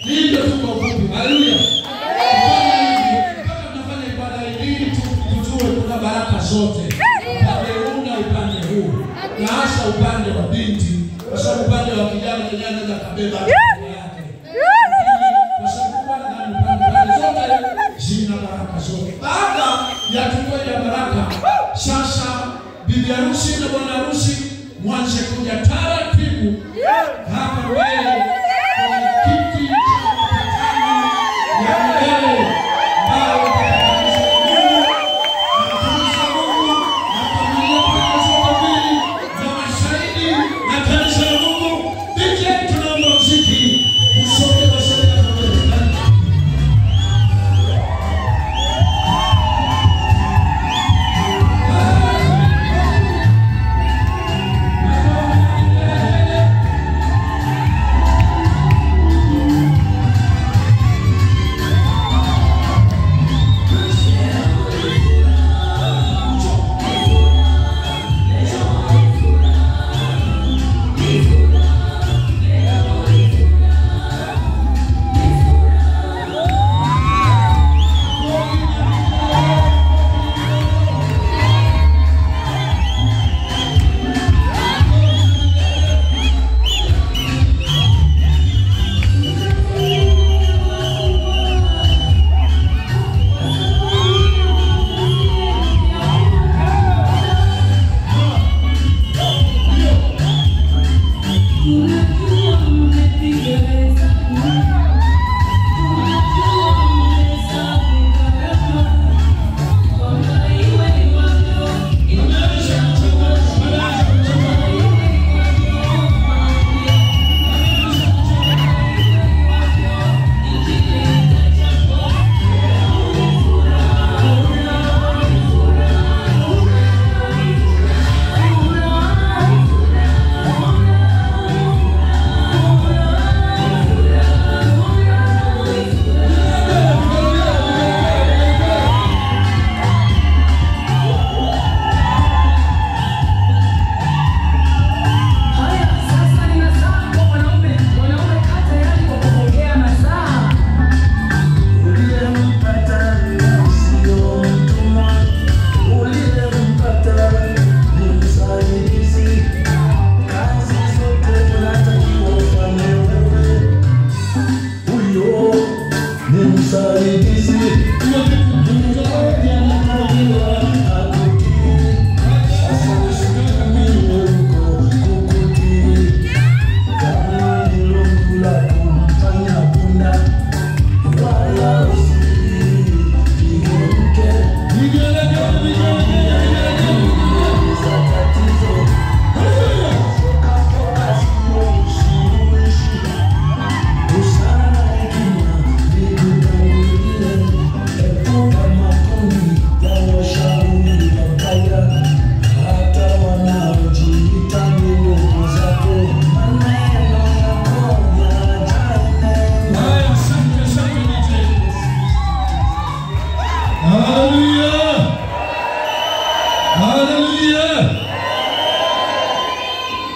Ni hivyo tu kwa ufupi. Haleluya. Mpaka tunafanya ibada hii tujue kuna baraka zote. Upande huu na upande huu. Na hasa upande wa binti, kwa sababu upande wa kijana kijana anaweza kabeba yake. Kwa sababu bwana ndani upande zote zina baraka zote. Baada ya tukio ya baraka, sasa bibi harusi na bwana harusi mwanze kuja taratibu hapa mbele kwenye kiti cha mapatano ya milele ambao utakamilisha Mungu na mtumishi wa Mungu na familia pande zote mbili na mashahidi na kanisa la Mungu. DJ, tunaomba muziki usonge wasonge hapa mbele.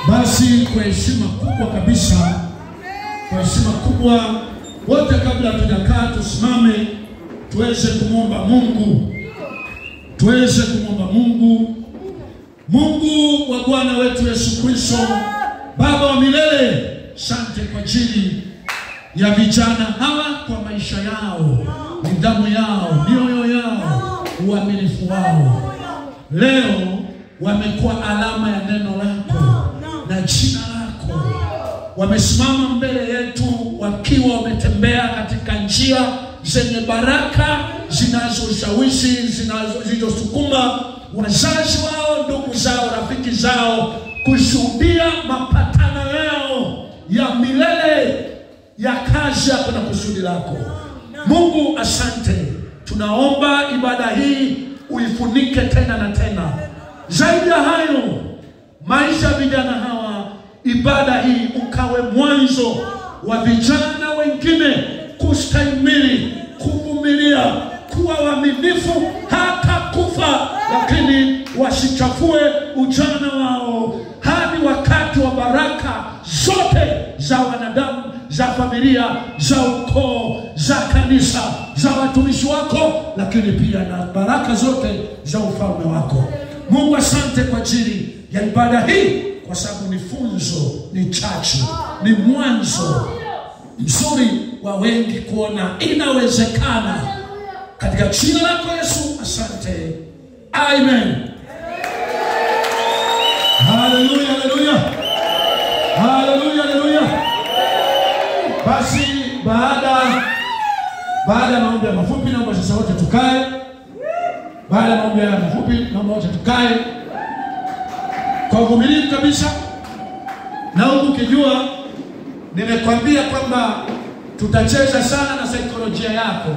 Basi kwa heshima kubwa kabisa, kwa heshima kubwa wote, kabla hatujakaa tusimame tuweze kumwomba Mungu, tuweze kumwomba Mungu. Mungu wa Bwana wetu Yesu Kristo, Baba wa milele, asante kwa ajili ya vijana hawa, kwa maisha yao, nidhamu yao, mioyo yao, uaminifu wao. Leo wamekuwa alama ya neno lako na jina lako. Wamesimama mbele yetu wakiwa wametembea katika njia zenye baraka, zinazoshawishi, zinazosukuma wazazi wao, ndugu zao, rafiki zao kushuhudia mapatano yao ya milele ya kazi yako na kusudi lako. Mungu, asante. Tunaomba ibada hii uifunike tena na tena. Zaidi ya hayo, maisha vijana hawa, ibada hii ukawe mwanzo wa vijana wengine kustahimili, kuvumilia, kuwa waaminifu hata kufa, lakini wasichafue ujana wao hadi wakati wa baraka zote za wanadamu za familia, za ukoo, za kanisa, za watumishi wako, lakini pia na baraka zote za ufalme wako. Mungu, asante kwa ajili ya ibada hii, kwa sababu ni funzo, ni chachu, ni mwanzo mzuri wa wengi kuona inawezekana. Katika jina lako Yesu, asante. Amen. Haleluya, haleluya. Haleluya, haleluya. Basi baada ya maombi mafupi, naomba sasa wote tukae. Baada ya maombi haya mafupi, naomba wote tukae kwa uvumilivu kabisa, na huku ukijua nimekwambia kwamba tutacheza sana na saikolojia yako.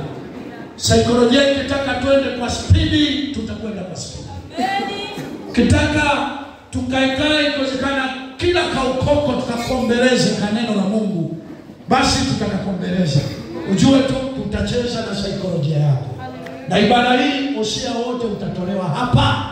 Saikolojia ikitaka twende kwa spidi, tutakwenda kwa spidi. Kitaka tukaekae, ikiwezekana kila kaukoko tukakombeleze kaneno la Mungu, basi tutakakombeleza. Ujue tu tutacheza na saikolojia yako. Na ibada hii usia wote utatolewa hapa.